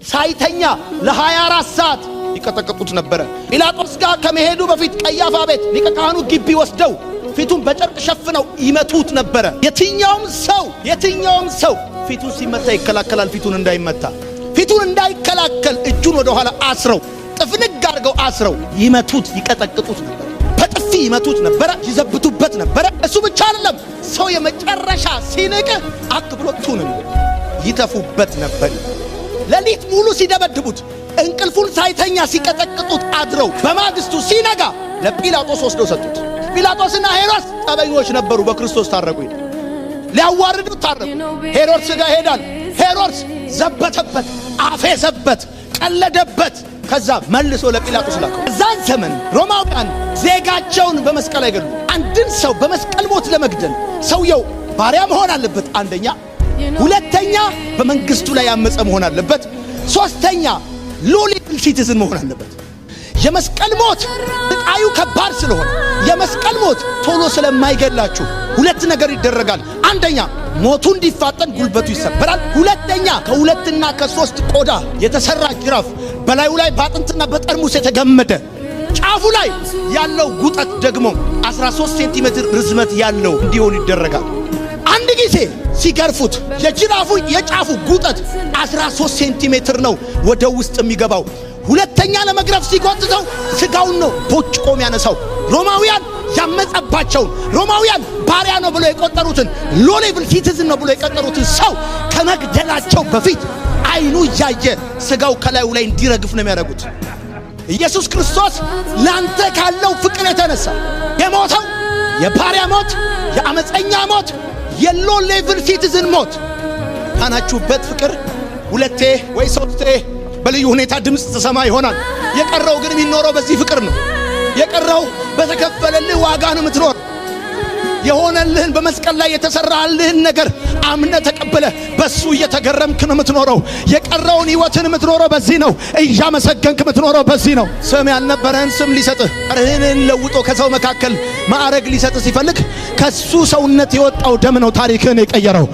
ሳይተኛ ለ24 ሰዓት ይቀጠቅጡት ነበረ። ጲላጦስ ጋር ከመሄዱ በፊት ቀያፋ ቤት ሊቀ ካህኑ ግቢ ወስደው ፊቱን በጨርቅ ሸፍነው ይመቱት ነበረ። የትኛውም ሰው ፊቱን ሲመታ ይከላከላል። ፊቱን እንዳይመታ፣ ፊቱን እንዳይከላከል እጁን ወደ ኋላ አስረው፣ ጥፍንግ አድርገው አስረው ይመቱት፣ ይቀጠቅጡት ነበር። በጥፊ ይመቱት ነበረ፣ ይዘብቱበት ነበረ። እሱ ብቻ አይደለም፣ ሰው የመጨረሻ ሲንቅ አክ ብሎ ቱ ነው ይተፉበት ነበር። ሌሊት ሙሉ ሲደበድቡት፣ እንቅልፉን ሳይተኛ ሲቀጠቅጡት አድረው በማግስቱ ሲነጋ ለጲላጦስ ወስደው ሰጡት። ጲላጦስና ሄሮድስ ጠበኞች ነበሩ። በክርስቶስ ታረቁ። ሊያዋርዱት ታረቁ። ሄሮድስ ጋር ሄዳል። ሄሮድስ ዘበተበት፣ አፌዘበት፣ ቀለደበት። ከዛ መልሶ ለጲላጦስ ላከው። እዛን ዘመን ሮማውያን ዜጋቸውን በመስቀል አይገድሉ። አንድን ሰው በመስቀል ሞት ለመግደል ሰውየው ባሪያ መሆን አለበት፣ አንደኛ። ሁለተኛ፣ በመንግስቱ ላይ ያመፀ መሆን አለበት። ሶስተኛ፣ low level citizen መሆን አለበት። የመስቀል ሞት ስቃዩ ከባድ ስለሆነ፣ የመስቀል ሞት ቶሎ ስለማይገላችሁ ሁለት ነገር ይደረጋል። አንደኛ፣ ሞቱ እንዲፋጠን ጉልበቱ ይሰበራል። ሁለተኛ፣ ከሁለትና ከሶስት ቆዳ የተሰራ ጅራፍ በላዩ ላይ በአጥንትና በጠርሙስ የተገመደ፣ ጫፉ ላይ ያለው ጉጠት ደግሞ 13 ሴንቲሜትር ርዝመት ያለው እንዲሆን ይደረጋል። አንድ ጊዜ ሲገርፉት የጅራፉ የጫፉ ጉጠት 13 ሴንቲሜትር ነው ወደ ውስጥ የሚገባው። ሁለተኛ ለመግረፍ ሲጎትተው ስጋውን ነው ቦጭቆ የሚያነሳው። ሮማውያን ያመጸባቸውን፣ ሮማውያን ባሪያ ነው ብሎ የቆጠሩትን፣ low level citizen ነው ብሎ የቆጠሩትን ሰው ከመግደላቸው በፊት አይኑ እያየ ስጋው ከላዩ ላይ እንዲረግፍ ነው የሚያደርጉት። ኢየሱስ ክርስቶስ ላንተ ካለው ፍቅር የተነሳ የሞተው የባሪያ ሞት፣ የአመፀኛ ሞት፣ የ low level citizen ሞት ካናችሁበት ፍቅር ሁለቴ ወይ ሶስቴ በልዩ ሁኔታ ድምፅ ትሰማ ይሆናል። የቀረው ግን የሚኖረው በዚህ ፍቅር ነው። የቀረው በተከፈለልህ ዋጋ ነው የምትኖር። የሆነልህን፣ በመስቀል ላይ የተሰራልህን ነገር አምነህ ተቀብለህ በሱ እየተገረምክ ነው የምትኖረው። የቀረውን ሕይወትን የምትኖረው በዚህ ነው። እያመሰገንክ የምትኖረው በዚህ ነው። ስም ያልነበረህን ስም ሊሰጥህ፣ ርህንን ለውጦ ከሰው መካከል ማዕረግ ሊሰጥህ ሲፈልግ ከሱ ሰውነት የወጣው ደም ነው ታሪክህን የቀየረው።